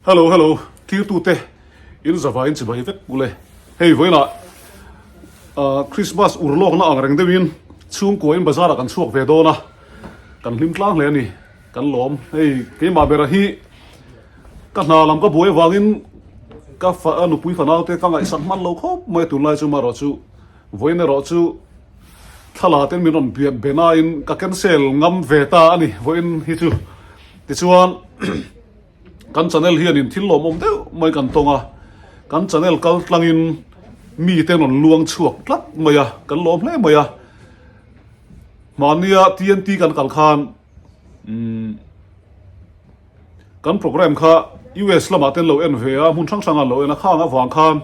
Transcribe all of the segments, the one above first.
Hello hello thirtute in zavai in chibai vek ule hei vawiinah ah Christmas ur lawkna ang reng deuhin chhungkua in bazar ah kan chhuak ve dawn a kan hlim tlang hle a ni kan lawm hei keimah bera hi ka hna lam ka buai avangin ka fa nupui fanau te ka ngaihsak hman lo khawp mai tunlai chu marawh chu vawiin erawh chu thla ten min rawn biak be nain ka cancel ngam ve ta a ni vawiin hi chu tichuan. Kan channel hianin thil lawmawm deuh mai kan tawng a, kan channel kal tlangin mite rawn luang chhuak tlat mai a, kan lawm hle mai a. Mahnia TNT kan kal khan umm kan program kha US lamah te an lo en ve a, hmun hrang hrangah an lo en a, khang avang khan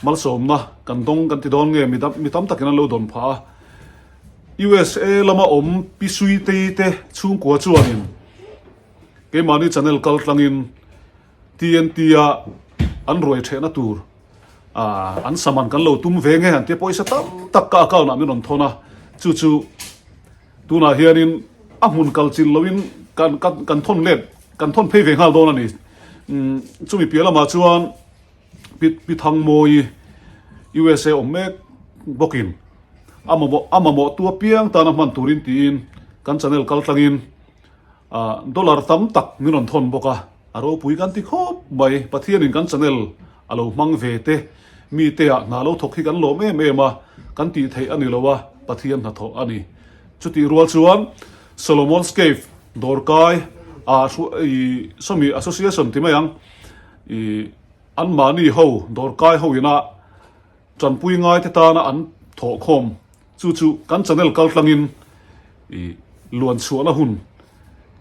malsawmna kan dawng kan ti dawn nge mi tam takin an lo dawn phah a. USA lama awm Pi Suitei te chhungkua chuanin. Keimahni channel kal tlangin TNT a an ruai thehna tur an saman kan lo tum ve nge an tia pawisa tam tak ka account ah min rawn thawn a, chu chu tunah hianin a hmun kal chilh loin kan kan thawn let kan thawn phei ve nghal dawn a ni. Chumi piah lamah chuan Pi Pi Thangmawi USA awm mek bawkin a mamawh a mamawh tu apiang tana hman turin tiin kan channel kal tlangin Ah, dollar tam tak min rawn thawn bawk a, a ropui kan ti khawp mai. Pathianin kan channel a lo hmang ve te, mite ah hna lo thawk hi kan lawm em em a, kan tih theih a ni lo a, Pathian hnathawh a ni. Chutih rual chuan Solomon's Cave dawrkai ah i sawmi association ti mai ang, i anmahni ho dawrkai ho ina tanpui ngaite tana an thawhkhawm Chu chu kan channel kal tlangin i luan chhuahna hun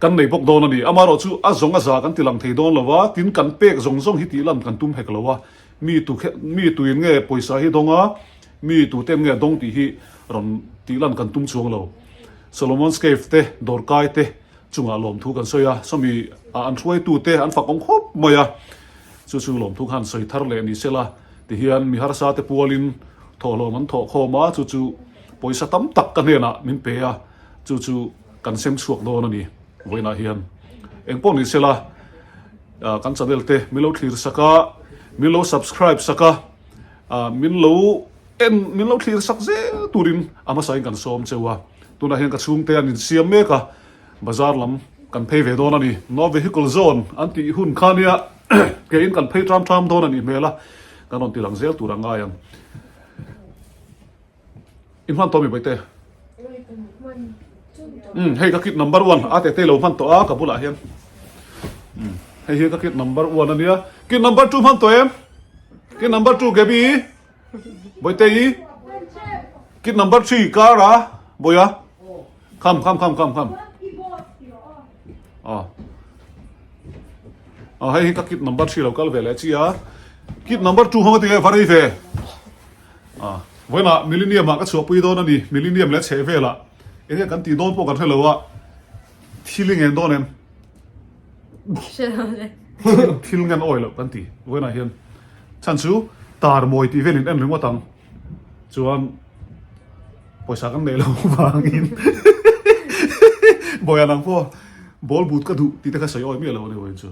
kan nei bawk dawn a ni. Amaherawh chu a zawng a za kan ti lang thei dawn lo a, tin kan pek zawng zawng hi tih lan kan tum hek lo a, mi tu mi tuin nge pawisa hi dawng a, mi tu ten nge dawng tih hi rawn tih lan kan tum chuang lo. Solomon's Cave te, Dawrkai te chungah lawmthu kan sawi a, sawmi an hruaitu te an fak awm khawp mai a, chu chu lawmthu khan sawi thar leh ni sela. Tihian mi harsa te pualin thawhlawm an thawh khawm a, chu chu pawisa tam tak ka hnenah min pe a, chu chu kan sem chhuak dawn a ni vawiinah hian. Eng pawh ni sela kan channel te min lo thlir sak a, min lo subscribe sak a, min lo en min lo thlir sak zel turin a hmasain kan sawm cheu a. Tunah hian ka chhungte an insiam mek a. Bazar lam kan phei ve dawn a ni. No vehicle zone an tih hun kha nia keiin kan phei ṭam ṭam dawn a nih hmel a, kan rawn ti lang zel tur a ngai ang. In hman tawh mi Baite? Umm hei ka kit number one a tete lo hman tawh a ka bulah hian. Umm hei hi ka kit number one a nia. Kit number two hman tawh em? Kit number two Gaby? Bawihtei kit number 3 car a Bawia come come come come come ah ah hei hi ka kit number 3 lo kal ve leh chi a kit number 2 hawng ati varei ve ah vawiinah millennium ah ka chhuahpui dawn ani millennium leh chheh velah enge kan tih dawn pawh kan hrelo a thil i ngen dawn em Thil ngen awi loh kan ti vawiinah hian chhan chu tar mawi tih velin en ringawt ang chuan pawisa kan neih loh vangin bawiah nang pawh ball but ka duh tih te kha sawi awi miah lo a ni vawiin chu.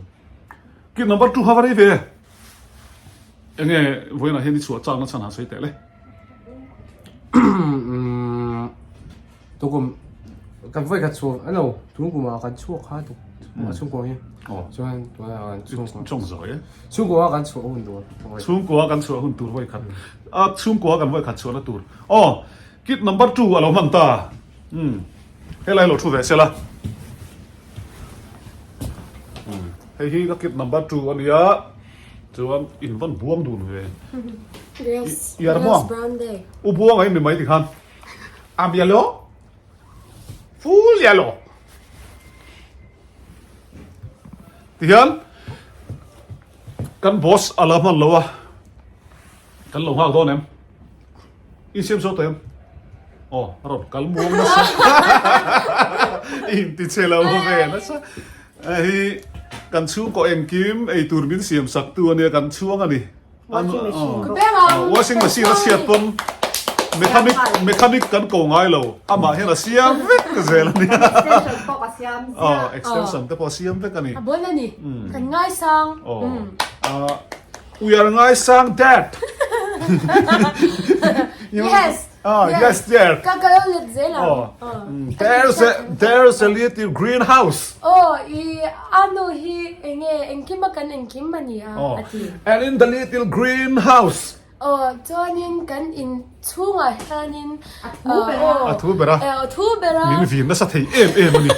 Kid number 2 kha va rei ve enge vawiinah hian i chhuah chakna chhan han sawi teh le. Tukum kan vawi khat chhuak a lo tun kumah kan chhuak kha tuk a chhungkua hi chuan tunah kan chhungkua chawng zawi e chhungkua kan chhuah hun tur chhungkua kan chhuah hun tur vawi khat a chhungkua kan vawi khat chhuahna tur aw kit number 2 a lo hman ta um helai lo thu ve sela hei hi ka kit number 2 ania chuan in van buang dun ve Girls, Yar girls buang. brown day. U buang ai mi mai ti khan I'm yellow. Full yellow. Ti hian kan boss a la hman lo a. Kan lo nghak dawn em? I siam so tawh em? Aw, a rawn kal muang nasa. In ti che lo ve nasa. Hei kan chhungkaw engkim eitur min siam sak tu ania kan chhuang a ni. Washing machine bawk. Washing machine a chhiat pawn mechanic mechanic kan ko ngai lo amah hian a siam vek zel a nia. siam ziah. Extension te pawh a siam vek a ni. A bon a ni. Kan ngaisang. We are ngaisang dad. Yes. Yes dad. Ka ka lo let zel ang. There's a there's a little greenhouse. Aw i a nu hi enge engkim a kan engkim a ni a a ti. And in the little greenhouse. Aw chuanin kan in chhungah hianin A thu ber a. A thu ber a. A thu ber a. Min vin nasa thei em em a ni.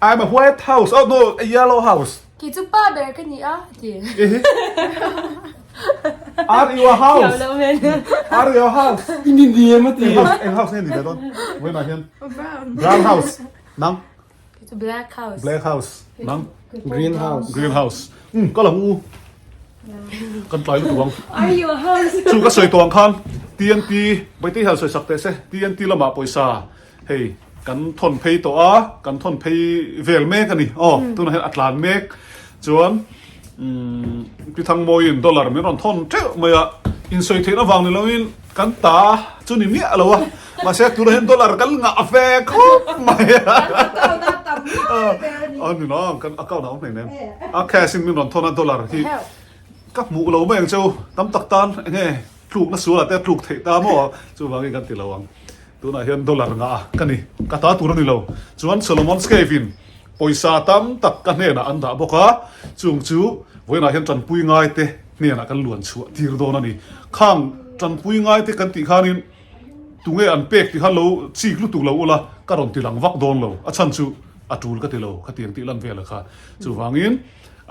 I'm a white house, oh no, a yellow house. Kei chu pa ber ka ni a a ti. Are you a house? Are you a house? I ni ni em a ti. Eng house nge ni ve dawn? Vawiinah hian. Brown. Brown house. Nang? Kei chu black house. Black house. Nang? Green house. Green house. Um, ka lang u. Kan tlai lutuk ang. Are you a house? Chu ka sawi tawh ang khan TNT, Baitei hian sawi sak teh se, TNT lamah pawisa hei kan thawn phei tawh a, kan thawn phei vel mek a ni. Aw, tunah hian a tlan mek. Chuan umm Pi Thangmawiin dollar min rawn thawn teuh mai a, insawi theihna vang ni loin kan ta chu ni miah lo a, mahse tunah hian dollar kan ngah ve khawp mai a. Kan account a tam lai ber a ni. A ni lo, kan account a awm hlei nem. A cash in min rawn thawn a dollar hi ka hmuh lo mai ang cheu, tam tak tan eng nge tlukna sual ah te a tluk theih ta maw chuvangin kan ti lo ang. Tunah hian dollar ngah a ka ni, ka ta tur a ni lo. Chuan Solomon's Cave in Pawisa tam tak ka hnenah an dah bawk a, chung chu vawiinah hian tanpui ngaite hnenah kan luan chhuah tir dawn a ni. Khang tanpui ngaite kan tih khanin tunge an pek tih kha lo chik lutuk lo ula ka rawn ti lang vak dawn lo, a chhan chu a tul ka ti lo khatiang tih lan vel a kha. Chuvangin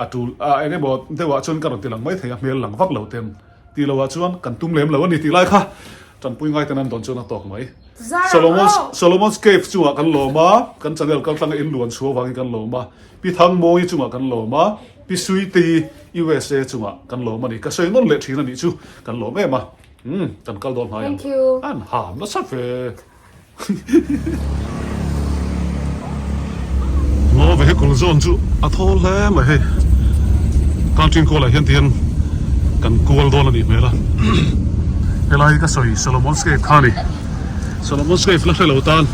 a tul a eng emaw deuhah chuan ka rawn ti lang mai thei a, hmel lang vak lo ten ti loah chuan kan tum lem lo a ni tih lai kha tanpui ngaiten an dawn chuan a tawk mai. Solomon's Cave chungah kan lawm a, kan channel kaltlanga in luan chhuah avangin kan lawm a, Pi Thangmawi chungah kan lawm a, Pi Suitei USA chungah kan lawm a ni. Ka sawi nawn leh thin a nih chu, kan lawm em a, umm kan kal dawn hnai ang. An ham nasa ve. Ngaw vehicle zone chu a thawl hle mai hei. Country kualah hian tihian kan kual dawn a nih hmel a. Helai hi ka sawi Solomon's Cave kha a ni. Solomon's Cave la hre lo tan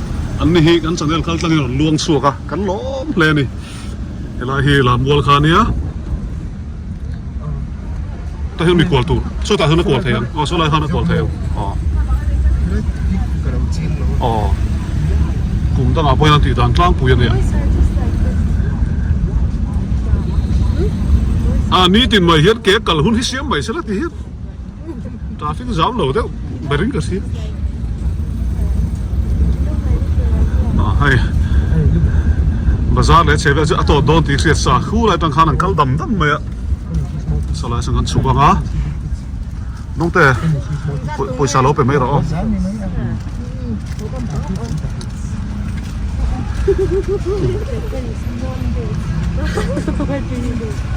an ni hi kan channel kal tlangin a rawn luang chhuak a, kan lawm hle a ni. Helai hi Lammual kha a nia. Tah hian mi kual tur sawtah hian a kual thei ang aw sawlai khan a kual thei ang aw aw kum dangah pawh hian tih dan tlangpui a nia a nitin mai hian ke kal hun hi siam mai sela ti hian traffic zam lo deuh berin ka hria a hei bazar leh chhe vel chu a tawt dawn tih hriat sa khulai atang khan an kal dam dam mai a. Salai sang kan chhuk ang a nungte pawisa lo pe mai rawh aw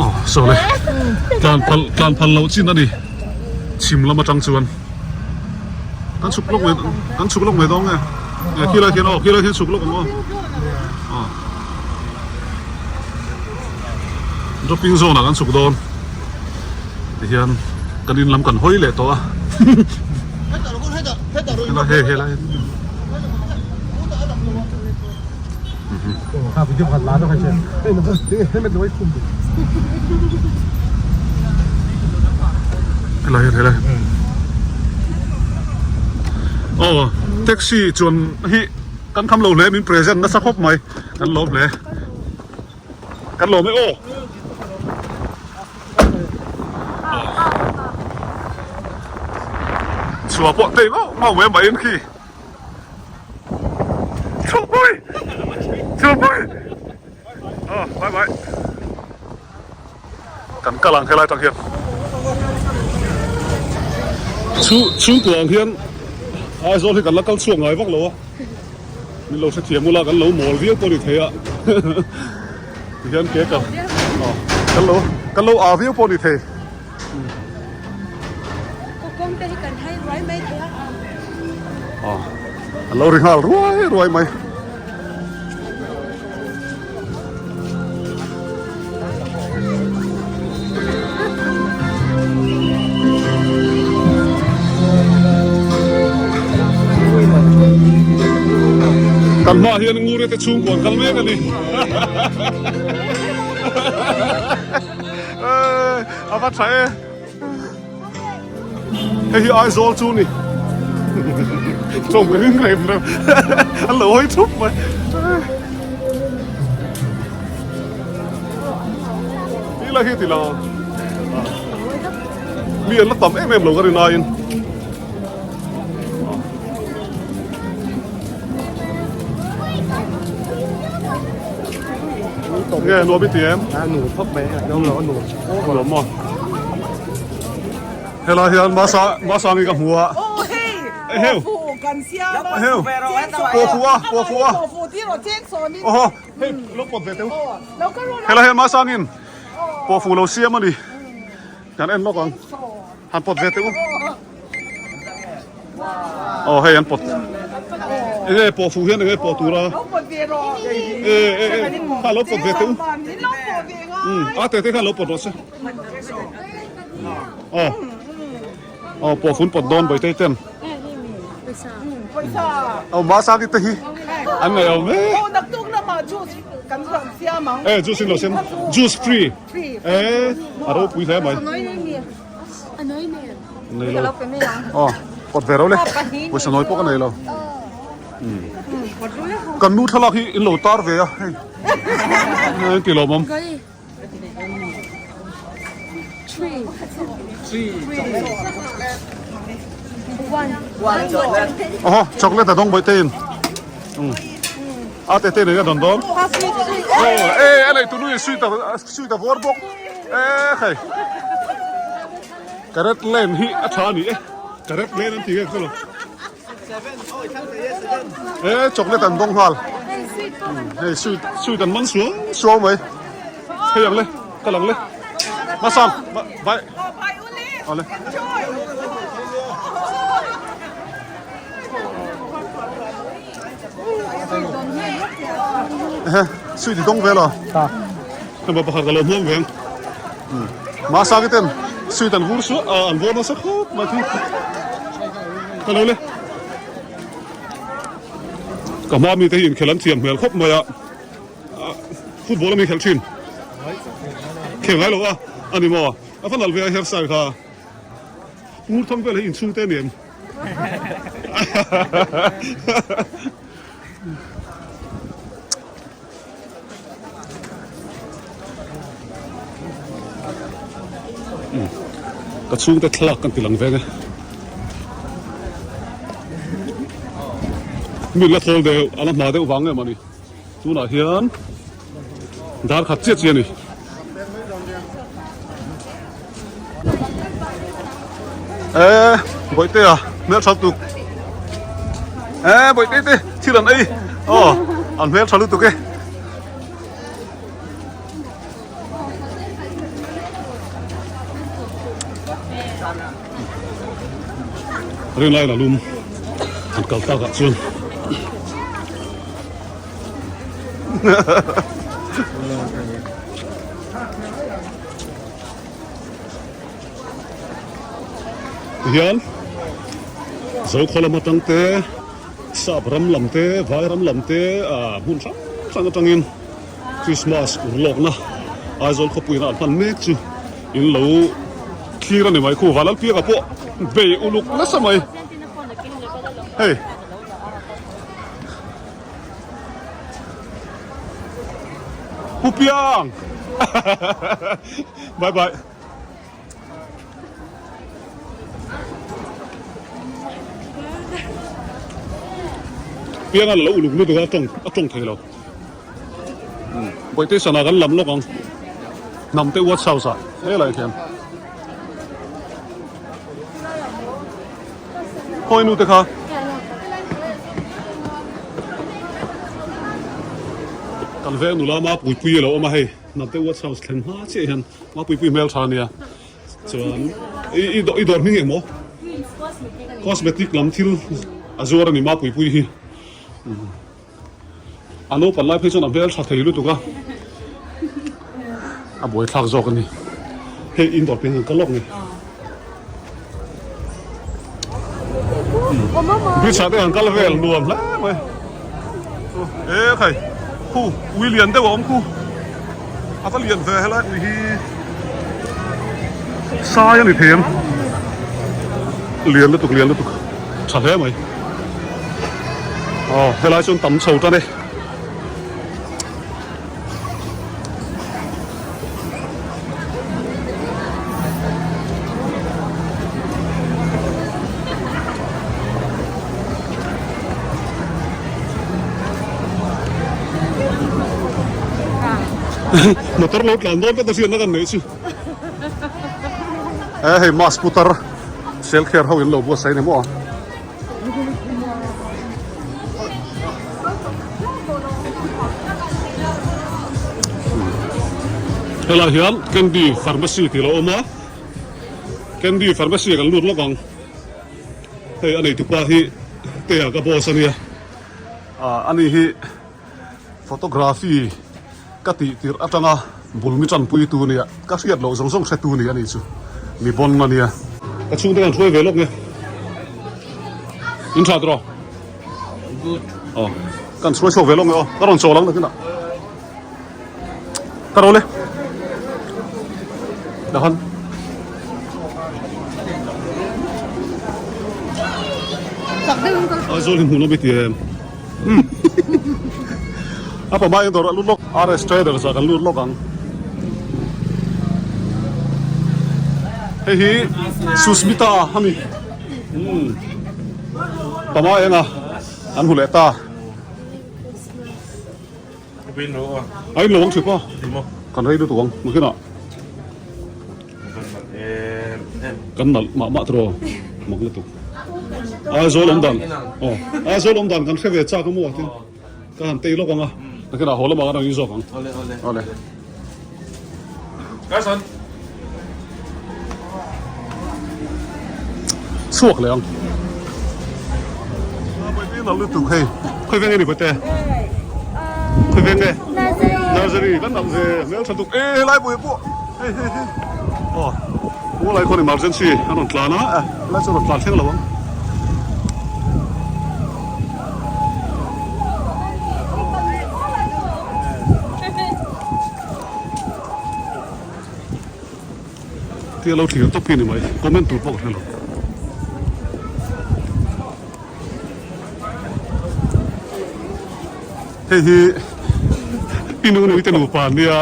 aw sawle tlan phal tlan phal loh chin a ni chhim lam atang chuan kan chhuk lawk mai kan chhuk lawk mai dawn nge khilai khian aw khilai khian chhuk lawk ang aw aw. Dropping zone ah kan chhuk dawn tihian kan in lam kan hawi leh tawh a helai hei helai helai helai aw taxi chuan hi Kan kham lo hle min present nasa khawp mai kan lawm hle kan lawm e aw chhuah pawh tei ngauh ngauh mai mai in khi chhuahpui chhuahpui aw bye bye kan kal ang helai tang hian chhu chhungkua ang hian Aizawl hi kan la kal chhuak ngai vak lo a min lo hrethiam ula kan lo mawl viau pawh ni thei a tihian ke ka kan lo kan lo a viau pawh ni thei a lo ri nghal ruai ruai mai. Kan hmaah hian Ngure te chhungkaw an kal mek a ni. A va tha e. Hei hi Aizawl chu ni. Tawng ka ring rem rem. An lo hawi thup mai. Ti la hi ti la. Mi an la tam em em lo ka rin aiin. Nge nuam i ti em? A nuam khawp mai a, nuam lo a nuam. Nuam maw? Helai hian Masa Masangi ka hmu a. Aw hei! Eheu! Pawhfu kan siam a. Eheu! Pawhfu a, pawhfu a. Pawhfu tih rawh cheng sawmin. Awhaw, hei lo pawt ve teu. Lo ka rawh lo. Helai hian Masangin pawhfu lo siam a ni. Kan en lawk ang. Han pawt ve teh u. Aw hei an pawt. Enge pawh fuh hian enge pawh tur a. E e e kha lo pawt ve teh u. Um a te te khan lo pawt rawh se. Aw. Aw pawh fun pawt dawn Bawihtei ten. Aw Masaki te hi an ngaih awm e. E juice in lo siam juice free. E a ropui hle mai. Nei lo. Aw pawt ve ro le. Pawisa nawi pawh ka nei lo. Kan nu thlalak hi in lo tar ve a hei. Eng ti lawmawm. Aw chocolate a dawng bawih te in. A te te nei a dawn dawn. Aw e a nei tunu in sweet a sweet a vawr bawk. E khai. Carat lane hi a tha a ni e. Carat lane an ti nge ka lo. E chocolate an dawng nghal. Hei sweet sweet an man suau suau mai. Hei ang le ka lang le. Masang bye. Awle. Sui ti dawng vel a. Hei pakhat ka lo hmuam veng. Mahsaki ten sui an vur suah a an vur nasa khawp mai thu. Ka lo le. Ka hma mi te hi inkhel an thiam hmel khawp mai a. Football ami khelh thin. Khel ngai lo a ani maw. A va nalh ve a hairstyle kha. Ur thang vel hi inchhung te nen. Ka chhungte thlalak kan ti lang veng e. Mi la thawl deuh a la hma deuh vang em a ni. Tunah hian dar khat chiah chiah a ni. Eee bawihte a hmeltha lutuk eee bawihte te thil an ei aw an hmeltha lutuk e. Rinlai la lum an kal tak ah chuan. Tihian Zokhaw lam atang te Sap ram lam te Vai ram lam te ah hmun hrang hrang atangin Christmas urlawkna Aizawl khawpuiin a an hman mek chu in lo thlir a ni mai khu Vanlalpianga pawh bei uluk nasa mai hei. Pu Piang Bye bye Piang a la lo uluk lutuk a tawng a tawng thei lo Bawihte sana kan lam lawk ang Hnamte Watch House ah helai khian Khawi nu te kha. Kan veng nula Mapuipui a lo awm a hei Hnamte Watch House thlen hma chiah hian Mapuipui hmel tha ania chuan i i i dawr hming eng maw cosmetic lam thil a zuar a ni Mapuipui hi a naupan lai phei chuan a hmel tha thei lutuk a a buaithlak zawk a ni hei in dawr pian kan kal lawk ni bridge ah te an kal vel nuam hle mai. E khai khu ui lian deuh a awm khu a va lian ve helai ui hi sai a ni thei em lian lutuk lian lutuk tha hle mai aw helai chuan tam chho tan e. Motor lo tlan dawn vek a hriatna kan neih chu. E hei mask putar selkher ho in lo buatsaih a ni maw a. Helai hian Candy Pharmacy tih a lo awm a, Candy Pharmacy ah kan lut lawk ang, hei a neitupa hi Tea ka boss a nia, ah ani hi photography ka tih tirh atanga bul mi tanpui tu nia, ka hriat loh zawng zawng hretu ni a nih chu, mi bawn a nia. Ka chhungte kan hruai ve lawk nge? In tha tawh? Good. Aw, kan hruai chhuak ve lawk nge aw, ka rawn chawl ang nakinah. Ka ro le. Dahan. Aizawl hi hmuh nawm i ti em? A pamai ang dawrah lut lawk RS Traders ah kan lut lawk ang. Hei hi Susmita a ni. Pamai anga an hmu leh ta. A in lo ang thip a. Kan rei lutuk ang. Nakinah. Kan nalh mah mah tiraw mak lutuk. Aizawl awm dan aw Aizawl awm dan kan hre ve chak a maw tin ka han tei lawk ang a nakinah haw lamah kan rawn in zawk ang. Awle awle. Awle. Carson. Chhuak leh ang. Bawipi nalh lutuk hei khawi veng nge ni Bawihte? Khawi veng nge? Nursery kan nalh ve hmel tha tuk e helai pawh hi pawh hei hei hei aw u lai khawn emergency an rawn tlan a eh helai chu a rawn tlan thleng lo ang. Tia lo thlir tawp hi a ni mai comment tur pawh ka hre lo. Hei hi i nu nui te nupa an nia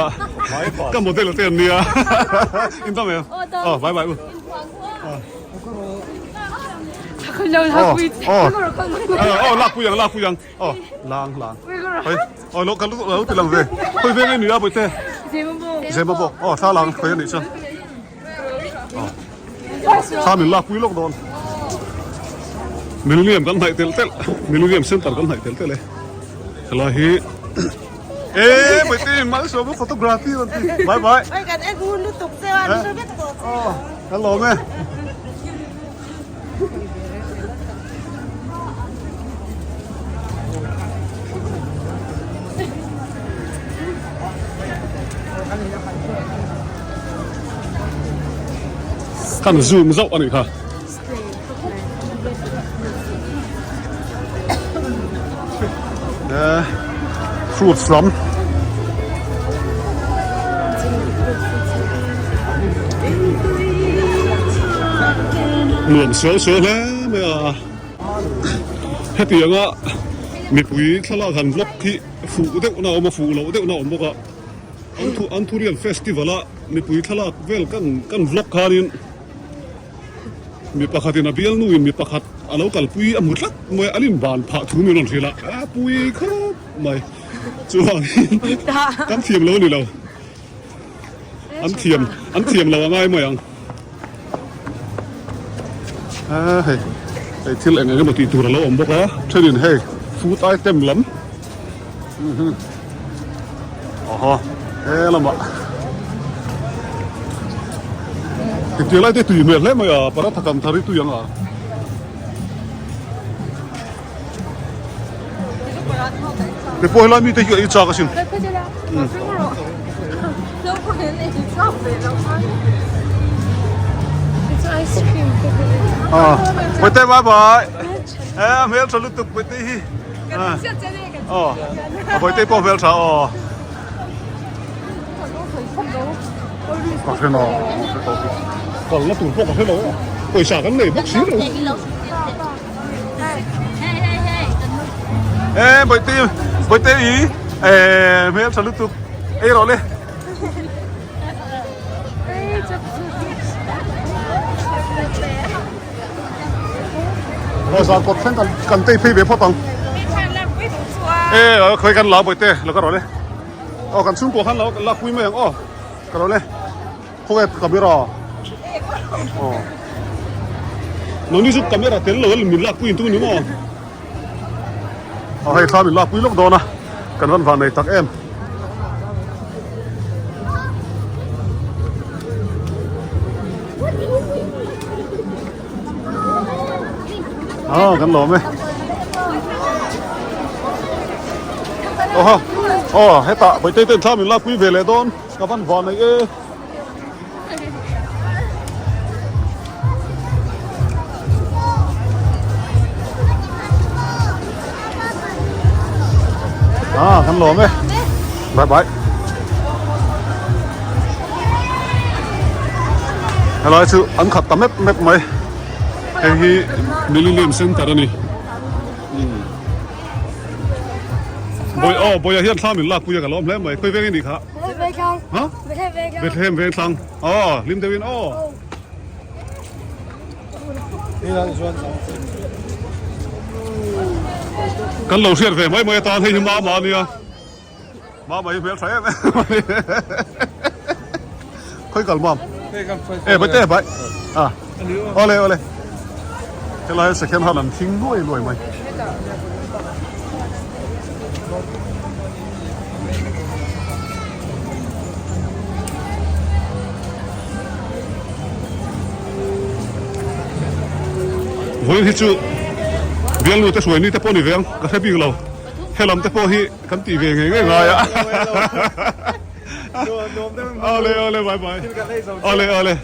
ka model te an nia in dam em aw bye bye u aw aw lakpui ang lakpui ang aw lang lang hei aw lo ka lo ti lang ve khawi veng nge nia bawihte zema bawk aw thla lang khawi a nih chuan Thla min lakpui lawk dawn. Millennium kan hnaih telh telh. Millennium Center kan hnaih telh telh e. Helai hi e Bawihtei Malsawma photography rawn ti. Bye bye. Oi kan en hun lutuk che a ni vek tawh che. Aw kan lawm e. Khan zoom zauh a nih kha. Fruits lam. Nuam sual sual hle mai a. Hetianga mipui thlalak han vlog hi fuh deuh na a awm a, fuh loh deuh na a awm bawk a. Anthurian festival a mipui thlalak vel kan kan vlog khanin mi pakhatin a bialnuin mi pakhat a lo kalpui a hmu tlat mai a, an inban phah thu min rawn hrilh a, a pui khawp mai chuvangin kan thiam lo a ni lo, an thiam an thiam lo a ngai mai ang. Hei hei thil eng eng emaw tih tur a lo awm bawk a, thenin hei food item lam. Aha he lamah engtiang lai te tui hmel hle mai a paratha kan thar hi tui ang a. He pawh helai mite hi a ei chak asin. Bawihte bye bye. Eh hmel tha lutuk bawihte hi. Aw a bawihte pawh hmel tha aw. Ka hre lo kalna tur pawh ka hre lo a pawisa kan nei bawk si lo. E bawihte bawihte i e hmel tha lutuk ei rawh le. Bazar kawt thleng kan kan tei phei ve phawt ang. E khawi kan la bawihte lo ka rawh le. Aw kan chhungkua khan lo la pui mai ang aw ka rawh le. Khawnge camera. Aw. Nangni chu camera tel lo min lak pui in tum ni maw. Aw hei thla min lak pui lawk dawn a kan van van nei tak em. Aw kan lawm e. Oho aw hetah Bawihtei ten thla min lak pui ve leh dawn ka van van nei e. Ah, kan lawm e. Bye bye. Helai chu an khat ta mep mep mai. Hei hi Millennium Center a ni. Bawih aw Bawih ah hian thla min lak pui a ka lawm hle mai. Khawi veng i nih kha? Ha? Bethlehem Vengthlang. Aw hlim deuhin aw. Kan lo hriat ve mai mai atan hei hi mama a nia. Mama hi hmel tha em em a ni. Khawi kal mam? E bai te bai. Ah. Ole ole. Helai second hand an thing nuai nuai mai. Vawiin hi chu bialnu te hruai ni te pawh ni ve ang ka hre bik lo. Helam te pawh hi kan tih ve ngei ngei ngai a. Awle awle bye bye. Awle awle.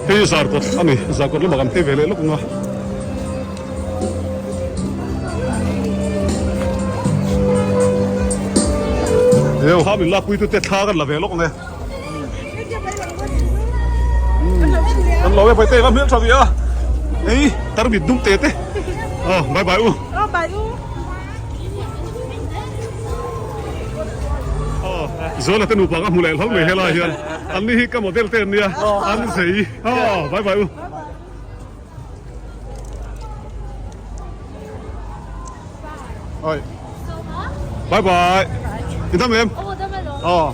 Hei hi Zarkawt a ni Zarkawt lamah kan phei ve leh lawk ang a. Eo ha min lakpui tute thla kan la ve lawk ang e. Kan lo e Bawihtei va hmel tha ve a. Ei tarmit dum te te. Aw bye bye u. Aw bye u. Aw Zola te nupa ka hmu leh hlauh mai helai hian an ni hi ka model te an nia an zei aw bye bye u. Oi. Bye bye. I dam em? Aw.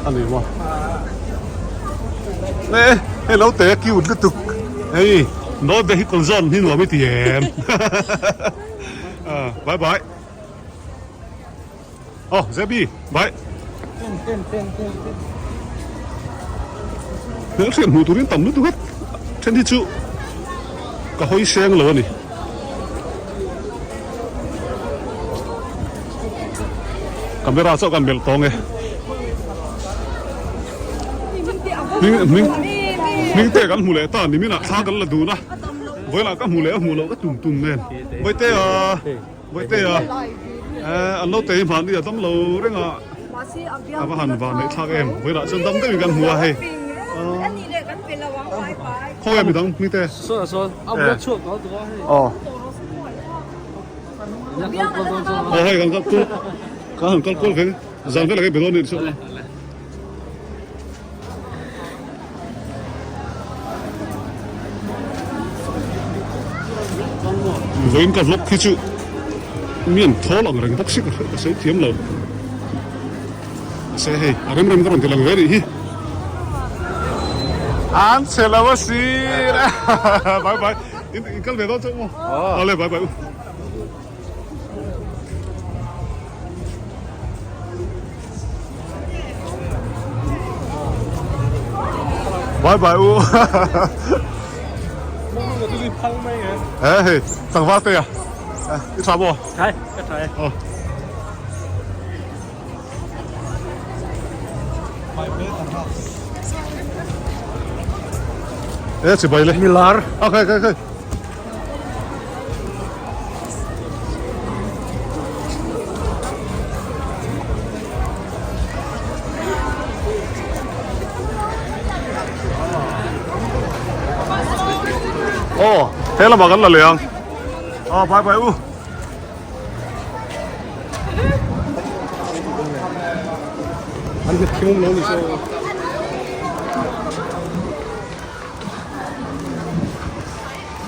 A ni maw? E hei lo te cute lutuk hei no vehicle zone hi nuam i ti em bye bye aw Zebi bye hmelhriat hmuh turin tam lutuk a then hi chu ka hawi seng lo a ni. Camera chauh kan melh tawng e. Hming hming hming te kan hmu leh ta ni minah thla kan la dun a. Vawilah ka hmu leh a hmuh loh ka tum tum nen. Bawihte a Bawihte a eh an lo tei mahni a dam lo reng a. A va han van neih thlak em. Vawilah chuan dam deuhin kan hmu a hei. Khawnge midang hming te? Aw. Aw hei kan kal kual kan han kal kual ve zan vel ah kei be dawn a nih chu. Vawiin ka vlog hi chu mi an thawl ang reng bawk si ka ka sawi thiam lo. Mahse hei a rem rem ka rawn ti lang ve rih hi. An chhe lo a sir bye bye in in kal ve dawn chauh maw awle bye bye u. Bye bye u. He hei tlangval te a i tha maw? Thai ka tha e. Aw. E chibai le. Milar. A khai khai khai. Aw he lamah kan la leh ang aw bye bye u. An nghet thim awm lo ni chu.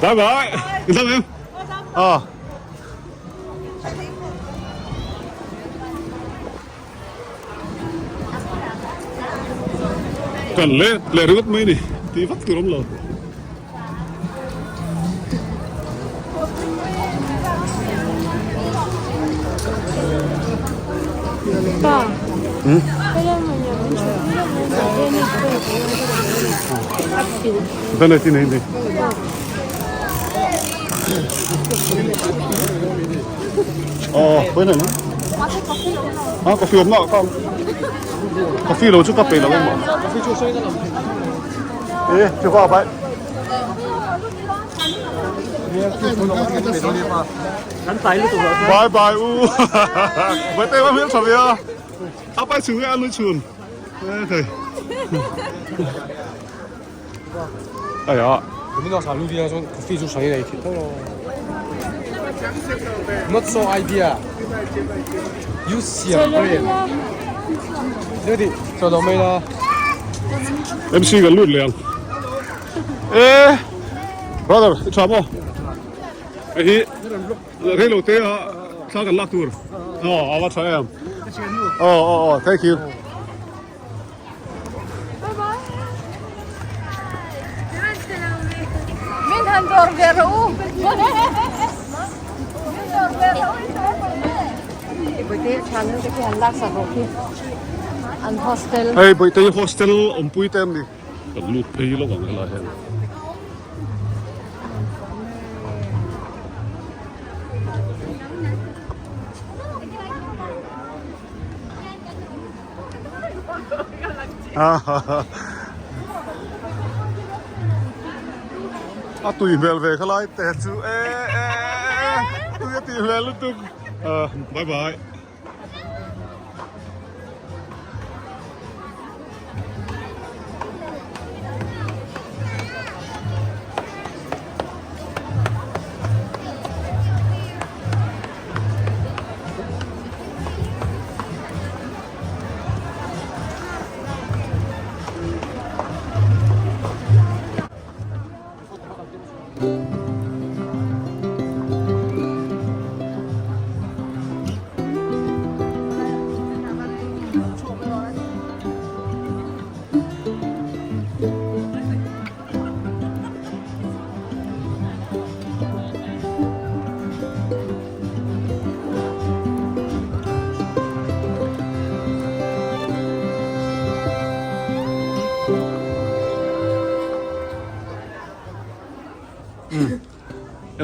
Bye bye. I dam em? Aw. Kan leh leh ringawt mai ni tih vak tur awm lo. Pa. Hmm? Bene ti nei nei. Ờ, quên rồi nữa. À, coffee hôm nọ không? Coffee lo chu ka pe lo em ạ. Ê, chưa qua vậy. Bye bye u. Bye tay ba miếng chào bia. A pai chừng ăn nuôi chùn. Ê thầy. Ai à. Not so idea. Use your brain. Ready? Cho lo mai la. MC kan lut leh ang. E brother i tha maw? Hei hi rei lo te a thla kan lak tur. Aw a va tha em. Aw aw aw thank you. Min han dawr ve rawh u. Min dawr ve rawh u. Bawihte tha nu te khi an laksak rawh khi an hostel. Hei Bawihte hostel awmpui te an ni. Kan lut phei lawk ang helai hian. A tui hmel ve khalai te chu e e tui a tih hmel lutuk bye bye.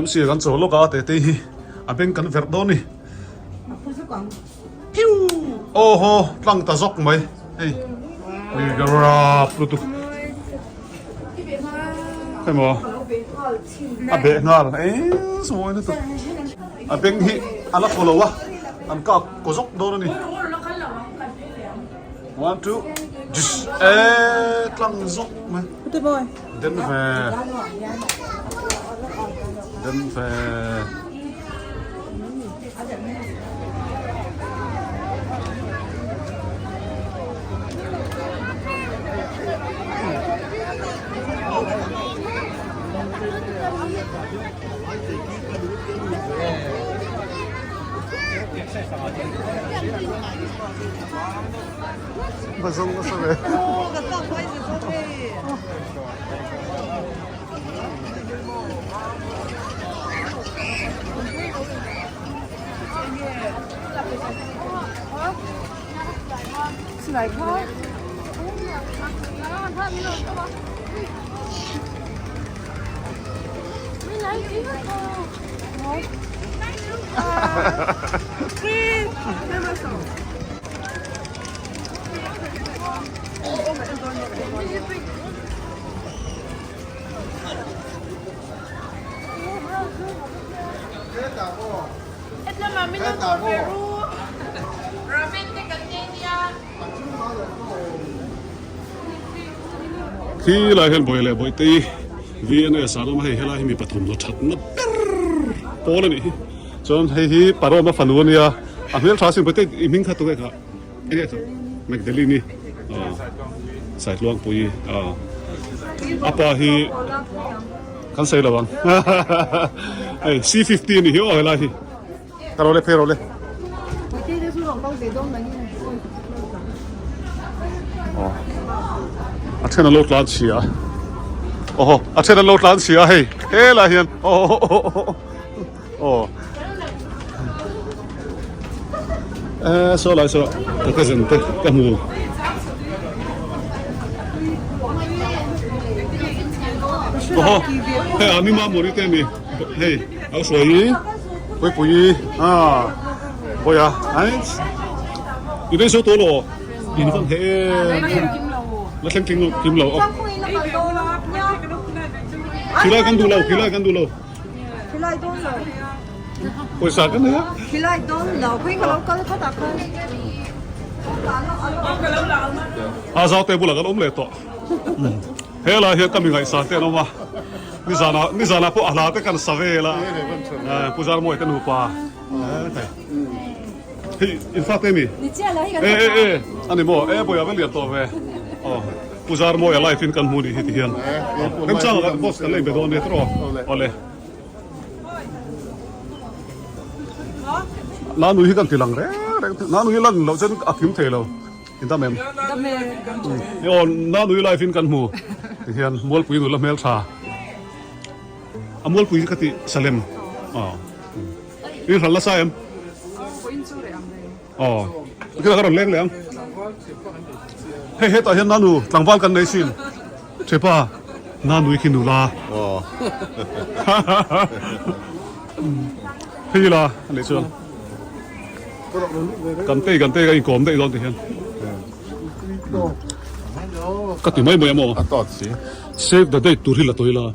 MC kan chaw lawk a tete hi a beng kan verh dawn ni piu aw haw tlang ta zawk mai hei ka rap lutuk emaw a beh nghal eng sawi na tur a beng hi a la kaw lo a an kak kaw zawk dawn a ni one two jis e tlang zawk mai den ve den ve. Khi lai hian Bawih leh Bawihtei VNS ah lam a hei helai hi mi pathum la thatna ber pawl a nih hi. Chuan hei hi Paroma fanu a nia, a hmeltha sin Bawihtei i hming kha tunge kha enge kha Magdalene-i aw Saitluangpuii aw a pa hi kan sawi lo ang hei C50 a nih hi aw helai hi. Ka ro le phei ro le. A then an lo tlan chhia a. Awhaw a then an lo tlan chhia a hei helai hian aww aw e saw lai saw ka cousin te ka hmu. Awhaw hei a mi mamawh te a ni hei a hruai i. Puipui a Bawiha ai i vei zo tawh lo in vang he em la thleng tling kim lo khilai kan duh lo khilai kan duh lo khilai dawn lo pawisa kan nei a khilai dawn lo khawi ka lo kal khat ah khan a zau te bulah kan awm leh tawh helai hian ka mi ngaihsan te an awm a. Nizana nizana pawh a hla te kan sa vel a Pu Zarmawi te nupa hei in fa te mi e e e ani maw e bawiah va lian tawh ve aw Pu Zarmawi a live in kan hmu nih hi ti hian remchang ah boss kan la inbe dawn nia tawh awle Nanu hi kan ti lang reng reng Nanu hi lan loh chuan a kim thei lo. In dam em? Dam e. Aw Nanui live in kan hmu ti hian Mualpui nula hmel tha. A Mualpui ka ti Salem. Aw. In hral nasa em? Aw. Kila ka rawn leng leh ang. Hei hetah hian Nanu tlangval kan nei sin. Thepa Nanui khi nula. Aw. Hei ila a nih chuan. Kan tei kan tei ka inkawm daih dawn ti hian ka ti mai mai a maw save the date tur hi la tawi la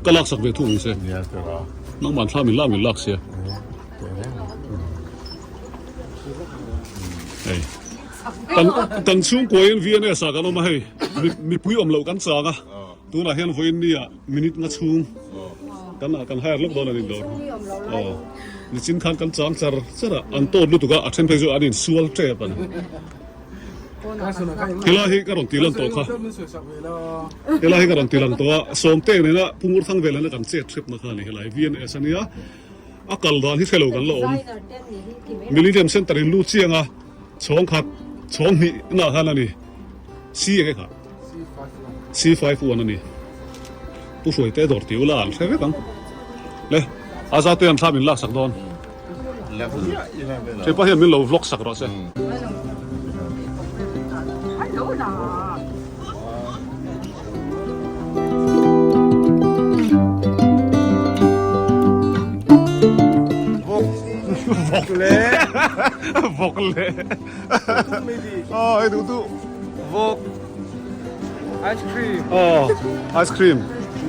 ka lak sak ve thung ang che nangman thla min lak min lak sia hei kan kan chhungkua in VNS ah kan awm a hei mipui awm loh kan chang a tunah hian vawiin ni ah Minute nga chhung kan kan hire lawk dawn a ni dawr aw nichin khan kan chang char char a an tawt lutuk a a then phei chu an insual tep a ni helai hi ka rawn ti lan tawh kha helai hi ka rawn ti lang tawh a sawmte nena Pungur thang vel hian kan chet hrep na kha a ni helai VNS a nia a kal dan hi hrelo kan la awm Millennium Center in lut chiang a chhawng khat chhawng hnih nah khan a ni C enge kha. C51 a ni. Pu Hruaite dawr tih ula an hre vek ang. Le, a za te an thla min lak sak dawn. Hepa hian min lo vlog sak rawh se. Vok le. Vok le. Aw, hei duh duh. Vok ice cream. Oh, ice cream.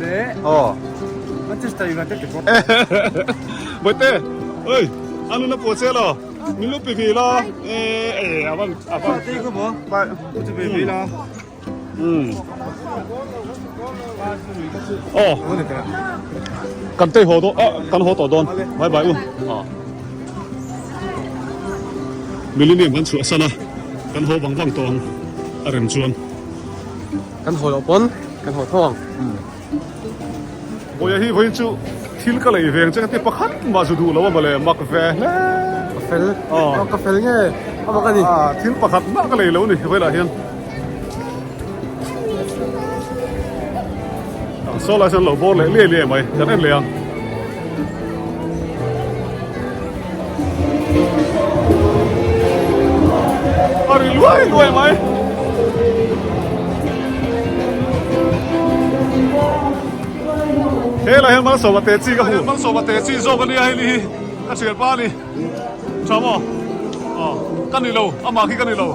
Le. Oh. Manchester United te pawh. Boite, oi, anu na puah che lo. Min lo pe ve la. E e avan avan. Te ko mo. Ba, te pe ve la. Um. Oh. Kan tei ho do, kan ho to don. Bye bye u. Ah. Millennium kan chhuah san a, kan haw vang vang tawh ang a rem chuan. Kan haw loh pawn kan haw tho ang. Bawiha hi vawiin chu thil ka lei veng che ka ti pakhat mah zu duh lo a mawle mak ve hle. Ka fel ka fel nge a mak a ni. Thil pakhat mah ka lei lo ni vawilah hian. Saw lai chuan lo bawr leh liai liai mai kan en leh ang. A ri luai luai mai. He lai hian Malsawma te chi ka hmu. Malsawma te chi zawk a nia hei ni hi ka thianpa a ni. Tha maw? Aw ka ni lo amah khi ka ni lo.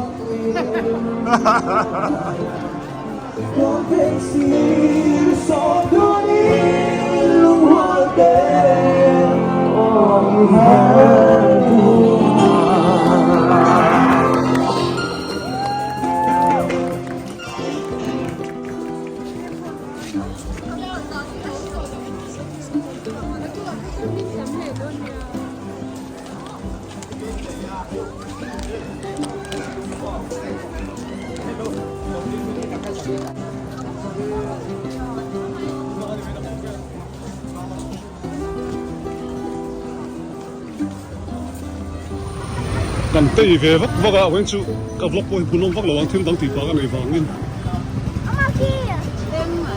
Kan tei ve vak vak a vawiin chu ka vlog pawh hi hmuhnawm vak lo ang thil dang tih pah ka nei vangin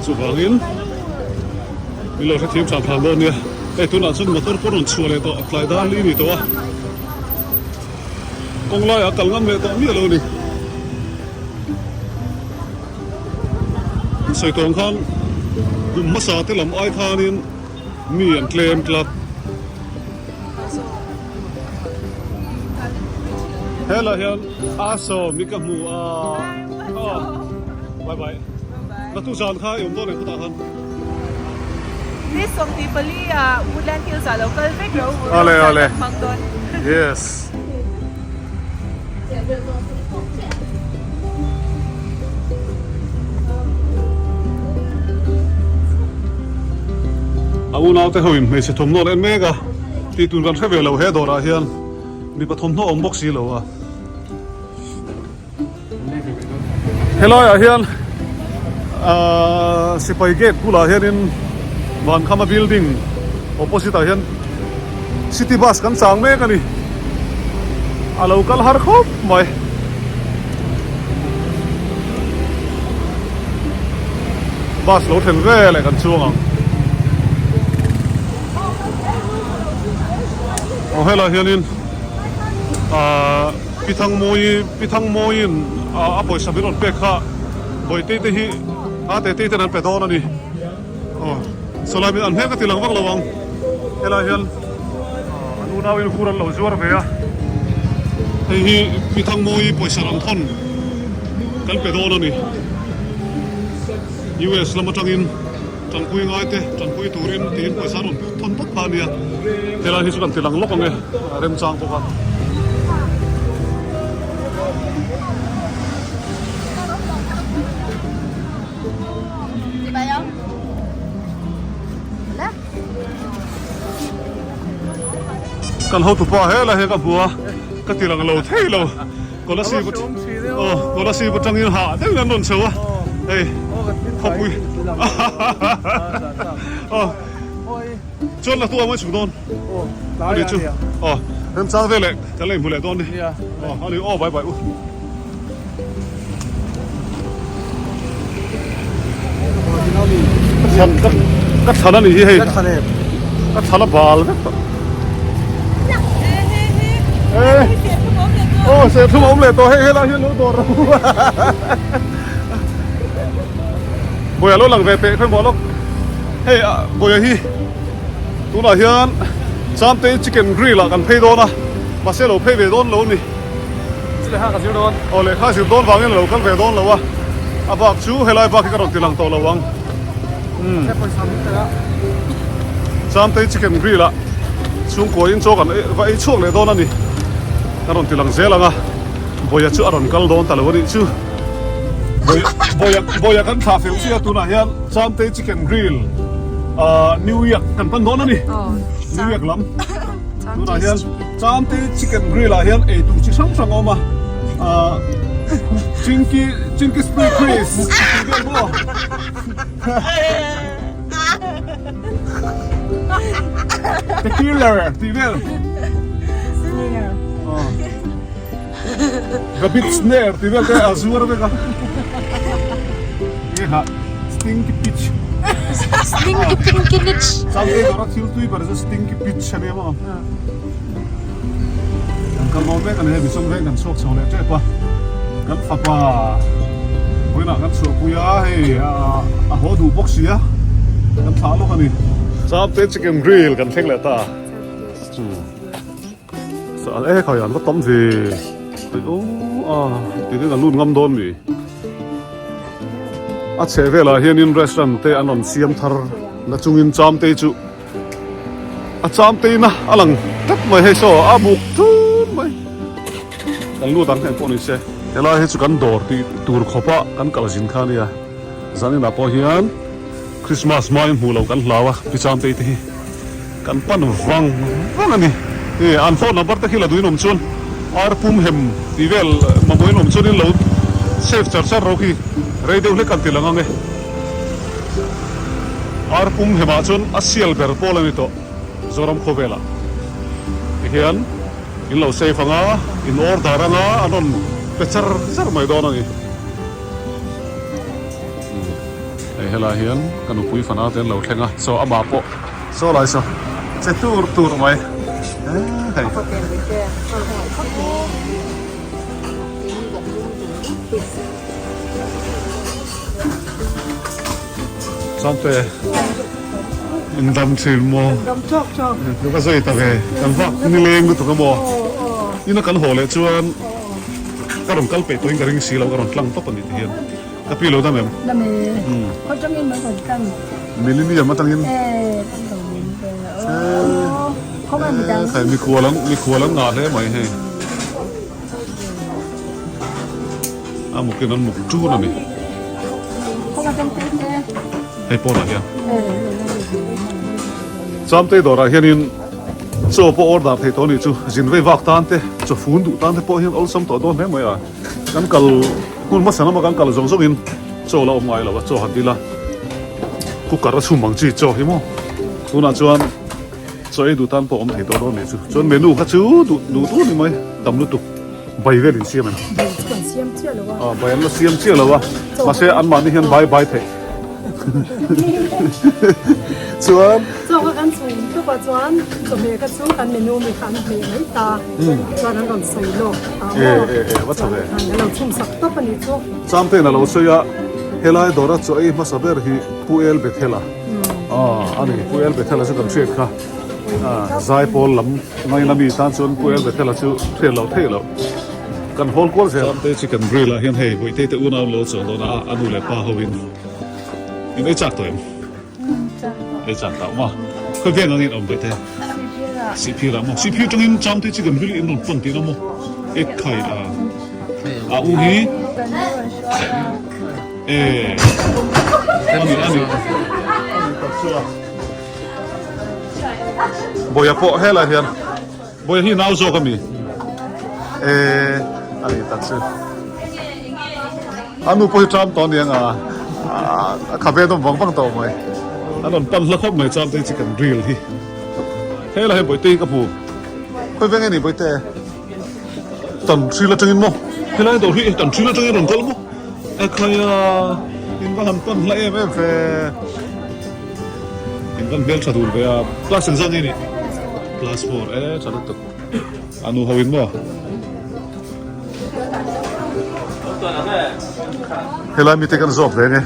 chuvangin min lo hrethiam than than dawn nia hei tunah chuan motor pawh rawn chhuah leh tawh tlai dar li ni tawh a kawng laiah a kal ngam leh tawh miah lo a ni sawi tawng khan kum hmasa te lam ai khanin mi an tlem tlat. Helai hian a sawm hi ka hmu a aw bye bye na tu zan kha i awm dawn em khutah khan. Ni 24 ah Woodland Hills ah lo kal vek ro Ale ale hmang dawn. Yes. A unaute ho in hmeichhe thawmhnaw an en mek a tih tur kan hre ve lo he dawrah hian mipa thawmhnaw awm bawk si lo a. Helaiah hian ahh sipai gate bulah hianin Vankhama building opposite ah hian city bus kan chang mek a ni a lo kal har khawp mai. Bus lo thlen veleh kan chuang ang. Aw helaiah hianin ahh Pi Thangmawi Pi Thangmawiin a pawisa min rawn pek kha Bawitei te hi a Tetei ten an pe dawn a ni. Aw sawlai min an hmel ka ti lang vak lo ang. Helai hian an unauin hur an lo zuar ve a. Hei hi Pi Thangmawi pawisa rawn thawn kan pe dawn a ni. US lam atangin. Tanpui ngai te, tanpui turin tiin pawisa rawn thawn tawp kha a nia. Helai hi chu kan ti lang lawk ang e, a remchang bawk a. Kan hotupa helai hi ka hmu a, ka ti lang lo thei lo. Kolasib aw Kolasib atangin hah deuhin an rawn chho a hei khawpui aw chuan la tu ang mai chhuk dawn ani chu aw remchang vel leh kan la inhmu leh dawn ni aw ani aw bye bye u. Ka thlan a nih hi hei ka thlan a bal vek tawh. Aw serthlum a awm leh tawh hei helai hian lo dawr rawh Bawiha lo lang ve teh khawi maw lawk hei Bawiha hi tunah hian Chamtei chicken grill ah kan phei dawn a mahse lo phei ve dawn lo ni lehkha ka zir dawn aw lehkha zir dawn vangin a lo kal ve dawn lo a a bak chu helai bak hi ka rawn ti lang tawh lo ang umm Chamtei chicken grill ah chhungkua in chaw kan va ei chhuak leh dawn a ni ka rawn ti lang zel ang a Bawiha chu a rawn kal dawn ta lo a nih chu Bawiha Bawiha kan thlah fel chiah a tunah hian Chamtei chicken grill ah New York kan pan dawn a ni New York lam tunah hian. Chamte chicken grill ah hian ei tur chi hrang hrang a awm a ahh chinki chinki spring crisp tih vel maw tequila tih vel aw rabbit snare tih vel te a zuar vek a nge kha stinky peach stinky pinky nich Chamte dawra thil tui ber chu stinky peach a nia maw. Kan kal dawn mek a ni hei Mission Veng kan chhuak chho leh tep a, kan fapa vawiinah kan chhuahpui a hei a haw duh bawk si a, kan thlah lawk a ni. Chapte chicken grill kan thleng leh ta. Sal e khawi an va tam ve. Aw a ti hian a lut ngam dawn mi. A chheh velah hianin restaurant te an rawn siam thar na chungin Chamtei chu a Chamtei na a lang tlat mai hei saw a buk tun mai. Kan lut ang eng pawh ni se. Helai hi chu kan dawr tih tur khawp a kan kal zin kha ania. Zaninah pawh hian Christmas hmain hmuh loh kan hlau a pi Chamtei te hi kan pan vang vang a ni. Hei an phone number te khi la duin awm chuan ar pum hem tih vel mamawhin awm chuan in lo save char char ro khi rei deuh hlek kan ti lang ang e. Ar pum hemah chuan a sial ber pawl a ni tawh Zoram khawvelah tihian. In lo save ang a, in order ang a, an rawn pe char char mai dawn a ni. Hei helai hian ka nupui fana te an lo thleng a, saw amah pawh saw lai saw che tur tur mai hei. Changte in dam thin maw? Dam chawk chawk. Ka va zai ta ve, kan vak nileng lutuk a maw? Ina kan haw leh chuan ka rawn kal peih tawhin ka ring si lo, ka rawn tlang tawp a ni ti hian. Ka pi lo dam em? Dam e. Khaw tangin mai rawn tlang. Millennium atangin? E, kan lo min ve. Aw, khaw ngai midang. Khai mikhual an mikhual an ngah hle mai hei. A mukin an muk ṭun a ni. Hei pawnah hian. Chamtei dawrah hianin chaw pawh order thei tawh a nih chu. Zin vei vak tan te, chaw fun duh tan te pawh hian awlsam tawh dawn hle mai a. Kan kal hun hmasa lama kan kal zawng zawngin chaw la awm ngai lo a, chaw han dil a. Cooker a chhum ang chi chaw hi maw. Tunah chuan chaw ei duh tan pawh awm thei tawh dawn a nih chu. Chuan menu kha chu duh duh duh a ni mai, tam lutuk. Bai vel in siam em? Bai chu kan siam chiah lo a. Ah, bai an la siam chiah lo a. Mahse anmahni hian bai bai theih. Chuan. Chaw kha kan chhung tawp a chuan chawhmeh kha chu kan menu mi kha an hmeh mai ta. Chuan an rawn sawi lawk ta maw. E e e va tha ve. An lo chhung sak tawp a nih chu. Chamtein a lo sawi a, helai dawra chaw ei hmasa ber hi Pu El Bethel a. Ah, a ni, Pu El Bethel a chu kan hriat kha. Zaipawl lam ngaina mi tan chuan Pu Elbethela chu hriat loh theih loh kan hawl kual zel. Samte chicken grill ah hian hei Bawihte te unau lo chawl dawn a, a nu leh pa ho in in ei chak tawh em? Ei chak tawh maw? Khawi veng ang in awm Bawihte? Sihphir ah maw? Sihphir tangin Samte chicken grill in rawn pan tihna maw? Ek khai a a u hi e ani ani. Bawiha pawh helaiah hian Bawiha hi nau zawk a mi eh a ni tak chu a nu pawh hi ṭam tawh a ni ang a a kha ve dawm vang vang tawh mai an rawn pan hla khawp mai chang te chicken grill hi helaiah hian Bawihte hi ka hmu khawi veng nge ni Bawihte tan hril atangin maw helai dawr hi tan hril atangin rawn kal maw e khaia in va han pan hla em em ve. In kan hmel tha dun ve a, class engzah nge nih? Class 4 e tha lutuk. A nu ho in maw? Helai mite kan zawk ve nge.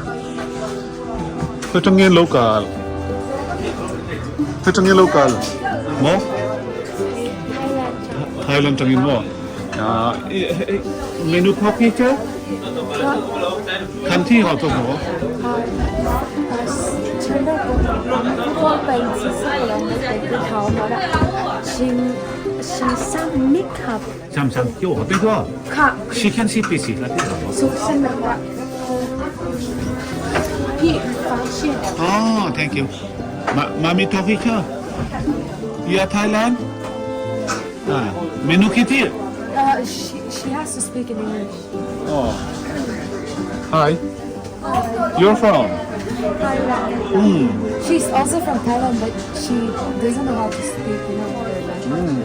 Khawi tang nge an lo kal? Khawi tang nge an lo kal? Maw? Thailand tangin maw? Menu phawk hi che? Kan thi ho chu maw? Oh, thank you. Ma mami talk here. You are Thailand? Ah, menu kitty. She, she has to speak in English. Oh. Hi. You're from? Thailand. Hmm. She's also from Thailand, but she doesn't know how to speak, you know. Hmm.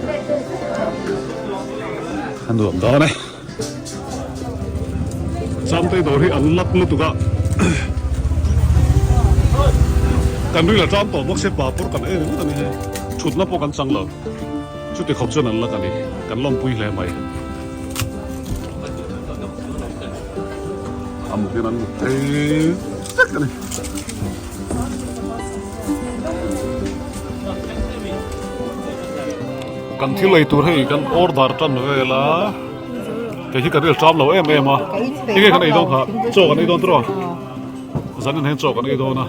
An nuam dawn e. Chamtei dawr hi an lak lutuk a. Kan ril a ṭam tawh bawk se papawr kan ei ringawt a ni hei. Ṭhutna pawh kan chang lo. Chuti khawp chuan an lak a ni. Kan lawmpui hle mai. A muk hian an muk thei vek a ni. Kan thil ei tur hei kan order tan vel a. Kei hi ka ril ṭam lo em em a. Enge kan ei dawn kha? Chaw kan ei dawn tawh a. Zanin hian chaw kan ei dawn a.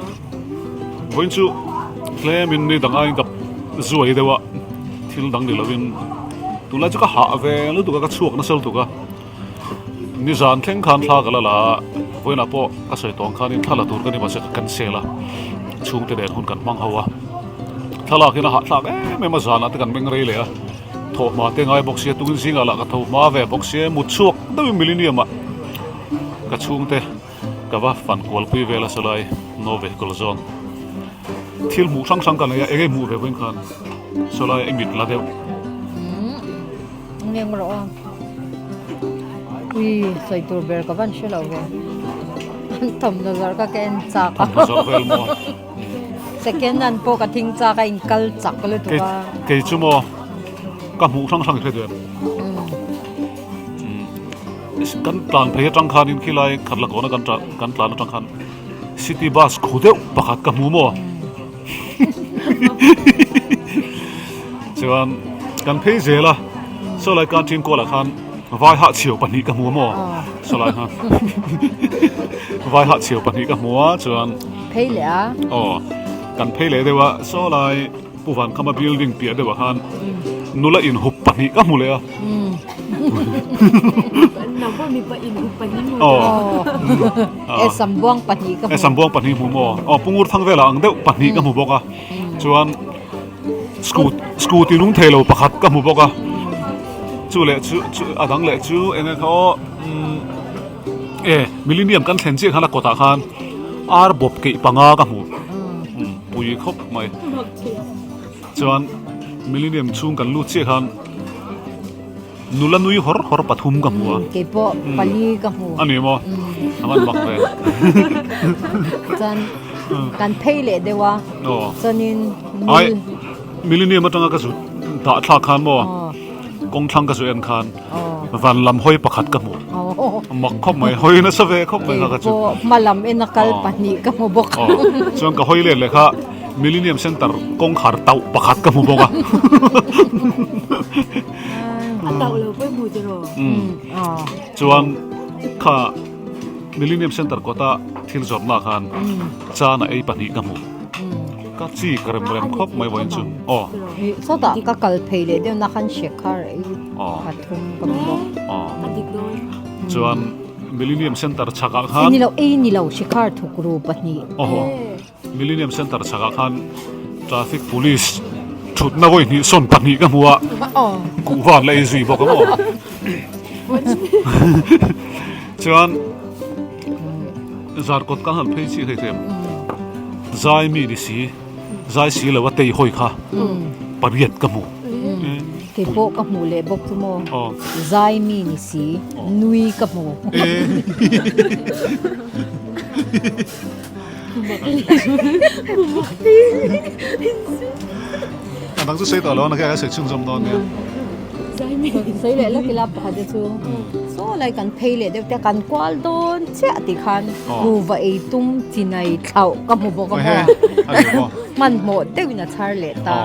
Vawiin chu tlemin ni dang aiin ka zuai deuh a, thil dang ni lovin tunlai chu ka hah ve lutuk a, ka chhuak nasa lutuk a. Nizan thleng khan thla ka la la a, vawiinah pawh ka sawi tawng khanin thla la tur ka ni mahse ka cancel a, chhungte nen hun kan hmang ho a. Thlalak hian a hahthlak em em a, zanah te kan meng rei leh a. Thawh hma te ngai bawk sia, tungin zingah lah ka tho hma ve bawk sia, mut chhuak deuhin millennium ah ka chhungte ka va fan kual pui vel a sawlai no vehicle zawn thil hmuh hrang hrang ka nei a, enge hmuh ve vawiin khan sawlai i mit la deuh. Umm eng rawh a, ui sawi tur ber ka van hre lo ve, an thawmhnaw zawrh kha ka en chak a. Thawmhnaw zawrh vel maw? Second hand pawh ka thing chak a in kal chak lutuk a. Kei chu maw ka hmuh hrang hrang i hre duh em? Kan tlan phei atang khanin khilai khat la kawna kan kan tlan atang khan city bus khu deuh pakhat ka hmu maw? Chuan kan phei zel a sawlai canteen kualah khan vai hahchhiau pahnih ka hmu maw? Sawlai khan vai hahchhiau pahnih ka hmu a chuan. Phei leh a. Aw, kan phei leh deuh a, saw lai Pu Vankhama building piah deuh ah khan nula inhup pahnih ka hmu leh a. Nang pawh mipa inhup pahnih hmu Aw. E sambuang pahnih ka hmu. E sambuang pahnih hmu maw? Aw, Pu Ngurthang velah ang deuh pahnih ka hmu bawk a. Chuan scooty nung thei lo pakhat ka hmu bawk a. Chu leh chu chu a dang leh chu eng nge kha aw umm. E millennium kan thlen chiah khan a kawtah khan ar bawp keih panga ka hmu pui khawp mai chuan millennium chhung kan lut chiah khan nula nui hawr hawr pathum ka hmu a kei pawh pali ka hmu a ni maw a man mak ve chuan kan phei leh deuh a chuanin ai millennium atanga ka zut dah thlak khan maw kawng thlang ka zu en khan Van lam hawi pakhat ka hmu. Mak khawp mai, hawi nasa ve khawp mai kha ka chu. Keipawh hma lam en a kal pahnih ka hmu bawk. Chuan ka hawi let leh kha Millennium Centre kawngkhar tauh pakhat ka hmu bawk a. A tauh lo pawh i hmu tiraw? Chuan kha Millennium Centre kawta thil zawrhna khan chana ei pahnih ka hmu. Ka chi ka rem rem khawp mai vawiin chu. Aw. Sawtah ka kal phei leh deuh na khan Shekhar ei pathum ka hmu bawk. Aw. Chuan Millennium Centre chhakah khan. Ni lo ei ni lo Shekhar thukru pahnih. Aw. Millennium Centre chhakah khan traffic police thutna vawi hnih sawn pahnih ka hmu a. Kuhva an la ei zui bawk ang aw. Chuan. Zarkawt kan han phei chiah hei tlem zai mi ni si zai si lo a tei hawi kha pariat ka hmu. Kei pawh ka hmuh leh bawk chu maw zai mi ni si nui ka hmu. A dang chu sawi tawh lo a nakhian a sawi chhunzawm dawn nia. Sawi leh lawk ila pakhat te chu saw lai kan phei leh deuh te kan kual dawn chiah tih khan kuhva ei tum chinai thlauh ka hmu bawk a maw hmanhmawh deuhin a chhar leh ta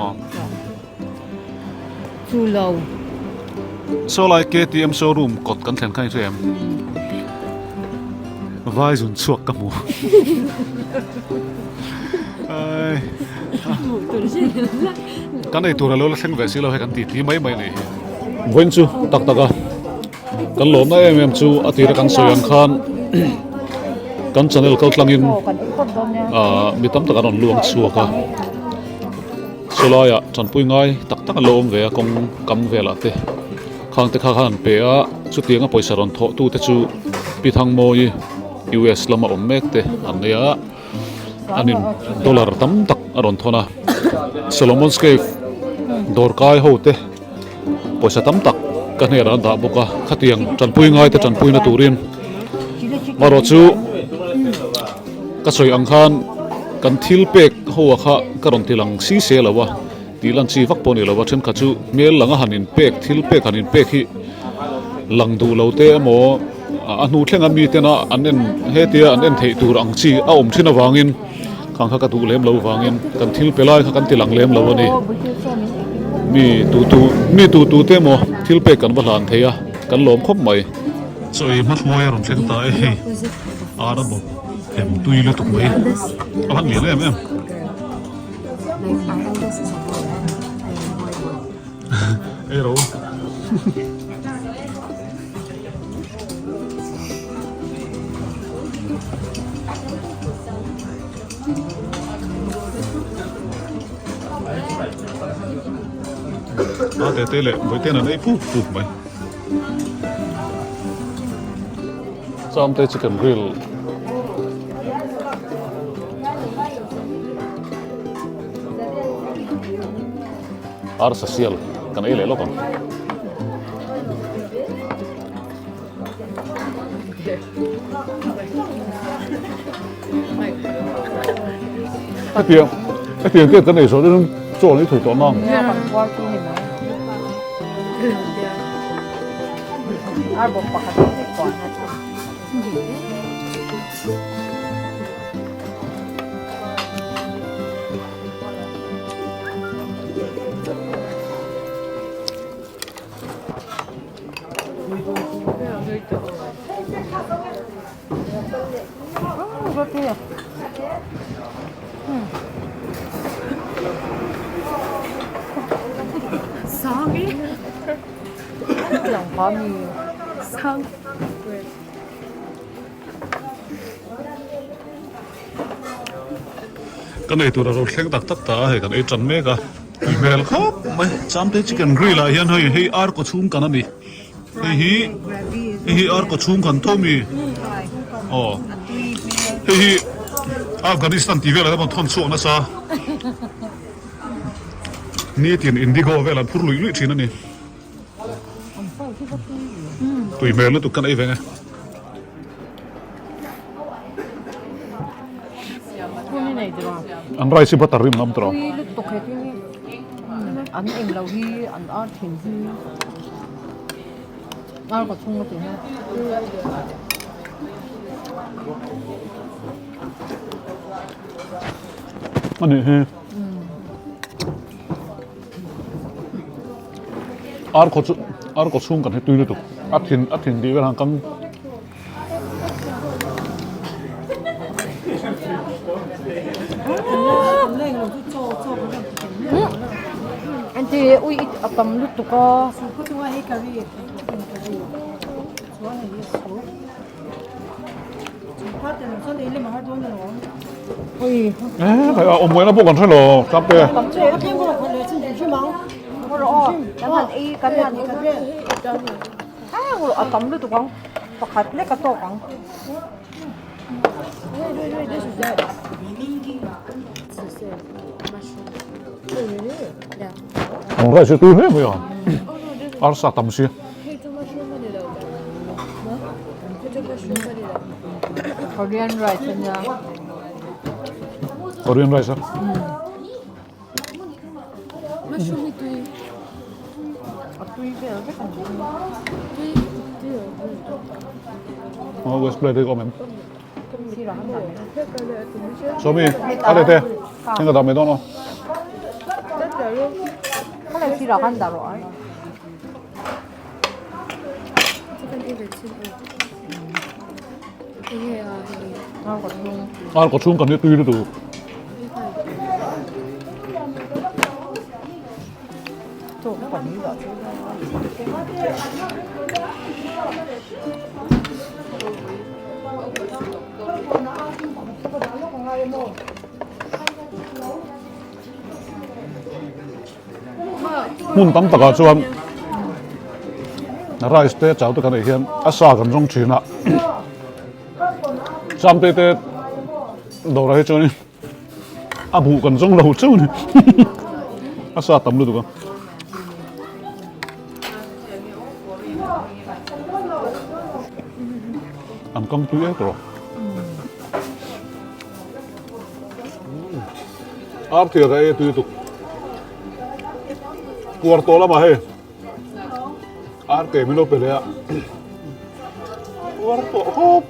chu lo. Saw lai KTM showroom kawt kan thlen kha i hre em? Vai zun chhuak ka hmu. Kan ei tur a lo la thleng ve si lo hei kan titi mai mai a nih hi. Vawiin chu tak tak a kan lawmna em em chu a tira kan sawi ang khan kan channel kal tlangin ah mi tam tak an rawn luang chhuak a sawlaiah tanpui ngai tak tak an lo awm ve a kawng kam velah te khang te kha khan an pe a chutianga pawisa rawn thawh tu te chu Pi Thangmawi US lama awm mek te an nei a. Anin dollar tam tak a rawn thawn a, Solomon's Cave dawrkai ho te pawisa tam tak ka hnenah an dah bawk a, khatiang tanpui ngai te tanpuina turin marawh chu ka sawi ang khan kan thil pek ho ah kha ka rawn ti lang si se lo a, tih lan chi vak pawh a ni lo a, thenkhat chu hmel langa han inpek thil pek han inpek hi lang duh lo te emaw. A hnu thlenga mitena an en hetia an en theih tur ang chi a awm thin avangin khang kha ka duh lem lo vangin kan thil pe lai kha kan ti lang lem lo a ni. Mi tu tu mi tu tu te emaw thil pek kan va hlan thei a kan lawm khawp mai. Chaw ei hmathmuai a rawn thleng ta e hei ar a bawp hem tui lutuk mai a van lian em em. Ei ro. A te te leh vawi ten an ei puk puk mai. Chamte chicken grill. Arsa sial kan ei leh lawk ang. Hetiang hetiang te kan ei zawh chuan chaw an ei thei tawh nang. Kan ei tur a ro thleng tak tak ta a hei kan ei tan mek a tui hmel khawp mai Chamte chicken grill ah hian hei hei ar kaw chhung kan a ni hei hi hei hi ar kaw chhung kan tho mi aw hei hi Afghanistan tih velah hian thawn chhuak nasa nitin indigo vel an phur luih luih thin a ni. Tui hmel lutuk kan ei veng e. An rice hi butter rim ngam tawh. Tui lutuk he thil hi. An eng lo hi an ar thin hi. Ar ka chhung a ti hi. Ani hi. Ar khaw chu ar kaw chhung kan hi tui lutuk a thin a thin tih vel han kan Anti ui a tam lutuk a. Eh, a awm ngaihna pawh kan hre lo, Tlangte. Ang rice hi tui hle mai a, arsa tam si. Korean rice a nia. Korean rice a. Mushroom hi tui. A tui vel vek a ni. Tui tui Oh, West Plate hi ka awm em? Sawmi, a leh te, heng ka dah mai dawn aw. Ar kaw chhung kan hi tui lutuk. Hmun tam takah chuan rice te chau te kan ei hian a sa kan zawng thin a Chamte te dawrah hi chuanin a buh kan zawng lo chauh a ni a sa tam lutuk a. An kang tui ek rawh. Ar thia ka ei tui tuk. Kuar tawh lamah hei. Ar ke min lo pe leh a. Kuar tawh khawp.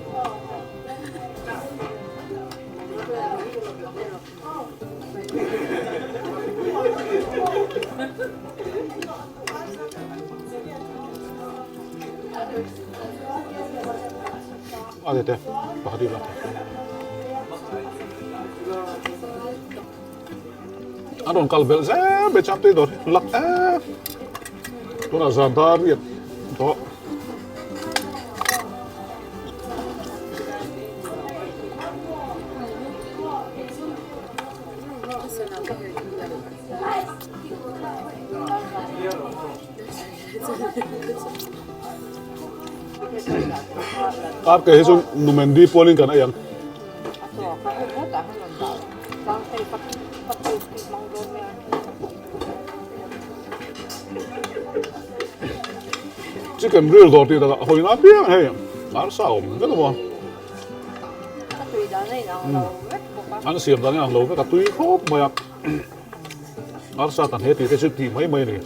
A tete pakhat i la thei. An rawn kal belh zel mai chang tui dawr hi lak em. Tunah zan dar riat tawh. Ar ke hi chu Numendi pualin kan ei ang. Chicken grill dawr tih takah hawi ngai piang hei arsa a awm vek a maw. An siam dan inang lo vek a tui khawp mai a. Arsa kan he tih te chu tih mai mai a ni.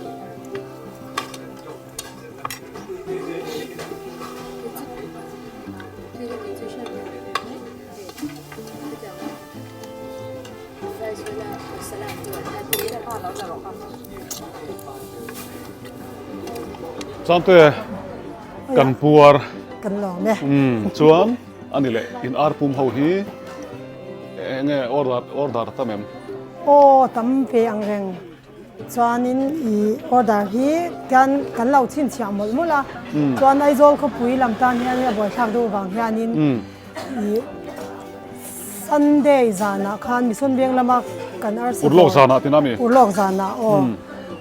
Changte kan puar. Kan lawm e. Chuan ani leh in ar pum ho hi enge order order tam em? Aw tam ve ang reng. Chuanin i order hi tian kan lo chhinchhiah mawlh mawlh a. Chuan Aizawl khawpui lam tan hianin a buaithlak deuh vang hianin i Sunday zanah khan Mission Veng lama kan arsa Urlawk zanah tina mi? Urlawk zanah aw.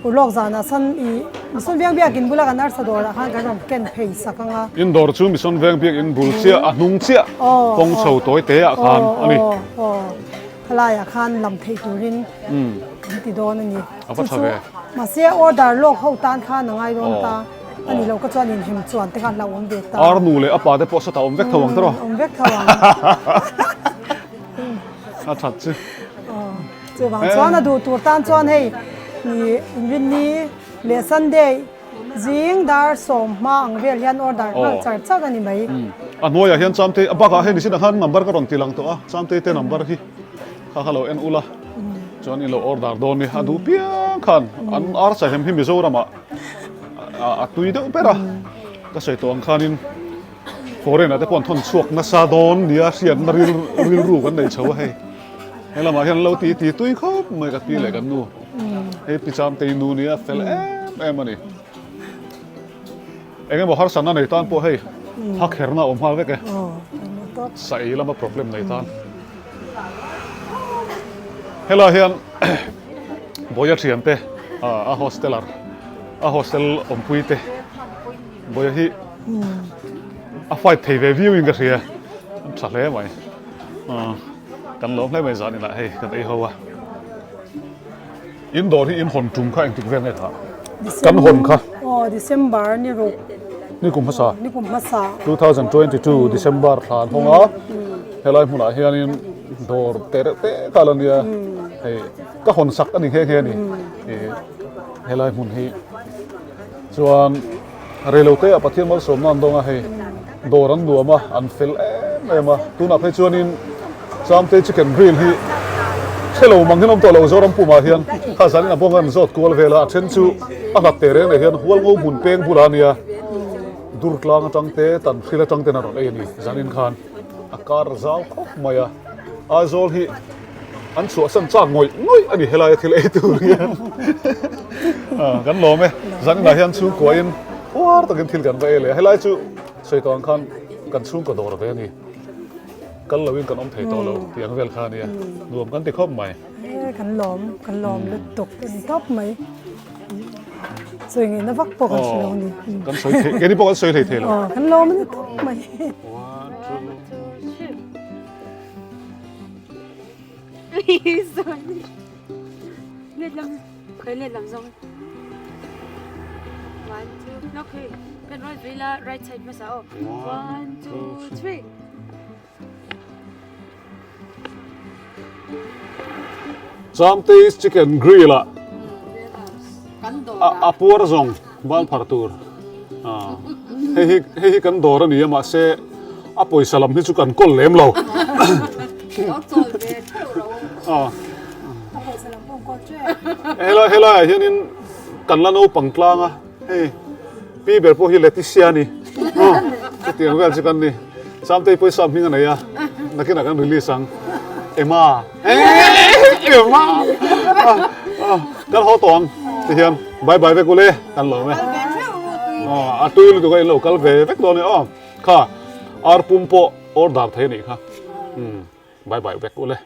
Urlawk zanah san i Mission Veng biakin bula kan arsa dawrah khan kan rawn ken phei sak ang a. In dawr chu Mission Veng biakin bul chiah a hnung chiah kawng chho tawi te ah khan a ni. Aw aw. Khalaiah khan lam theih turin kan ti dawn a ni. A va tha ve. Mahse order lawk ho tan khan a ngai dawn ta. A ni lo ka chuan inhem chuan te kha hlauhawm ve ta. Ar nu leh a pa te pawh sawtah awm vek tho ang tawh. Awm vek tho ang. A that chu. Chuvang chuan a duh tur tan chuan hei ni Inrinni leh Sunday Zing dar sawmhma ang vel hian order nghal char char a ni mai. A hnuaiah hian Chamtei, a bakah hei nisin ah khan number ka rawn ti lang tawh a, Chamtei te number hi kha kha lo en ula, chuan in lo order dawn ni, a duh piang khan an arsa hem hi Mizoramah a tui deuh ber a, ka sawi tawh ang khanin foreign ah te pawh an thawn chhuak nasa dawn nia hriatna rilru kan nei chho a hei. He lamah hian lo ti ti tui khawp mai ka pi leh kan nu. Hei pi Chamtei nu nia fel em em a ni. Eng emaw harsatna nei tan pawh hei hak herna a awm nghal vek e. Sa ei lama problem nei tan. Helai hian Bawia thiante a hosteler a hostel awmpui te Bawia hi a fight thei ve viau in ka hria. Tha hle mai. Kan lawm hle mai zan inah hei kan ei ho a. In dawr hi in hawn tum kha engtik vel nge kha? Kan hawn kha. Aw December ni ruk. Ni kum hmasa. Ni kum hmasa. 2022 December thla an hawng a. Helai hmunah hianin dawr te reuh te kha la nia. Hei ka hawn sak a ni nghe nghe a ni. Helai hmun hi chuan Rei te ah Pathian malsawmna an dawng a hei, dawr an nuam a, an fel em em a, tunah phei chuanin Chamte chicken grill hi hre lo mang hian awm tawh lo Zoram pumah hian kha zanin a bawng an zawt kual vel a, a then chu a hlat teh reng leh hian Hualngo hmun peng bulah a nia, dur tlang atang te tan hril atang ten a rawn ei a ni zanin khan a kar zau khawp mai a, Aizawl hi. An chhuahsan chak ngawih ngawih a ni helaia thil ei tur hian kan lawm e. Zaninah hian chhungkuain khuar takin thil kan va ei leh a, helai chu sawi tawh ang khan kan chhungkaw dawr ve a ni. Kal loin kan awm thei tawh lo tih ang vel kha a nia, nuam kan ti khawp mai. Kan lawm, kan lawm lutuk a ni tawp mai. Sawi ngaihna vak pawh kan hre lo a ni. Kan sawi thei, keini pawh kan sawi hlei thei lo. Kan lawm a ni tawp mai. One, two, three. Chamte's chicken grill ah a puar zawng ban phar tur hei hi hei hi kan dawr a ni a mahse a pawisa lam hi chu kan kawl lem lo helai helai ah hianin kan la naupang tlang a hei pi ber pawh hi Leticia a ni chutiang vel chu kan ni. Samtei pawisa hming a nei a, nakinah kan release ang. Emma. Emma. Kan haw tawh ang tihian bye bye vek ule kan lawm e. A tui lutuk a in lo kal ve vek dawn e aw. Kha ar pum pawh order thei a nih kha. Bye bye vek ule.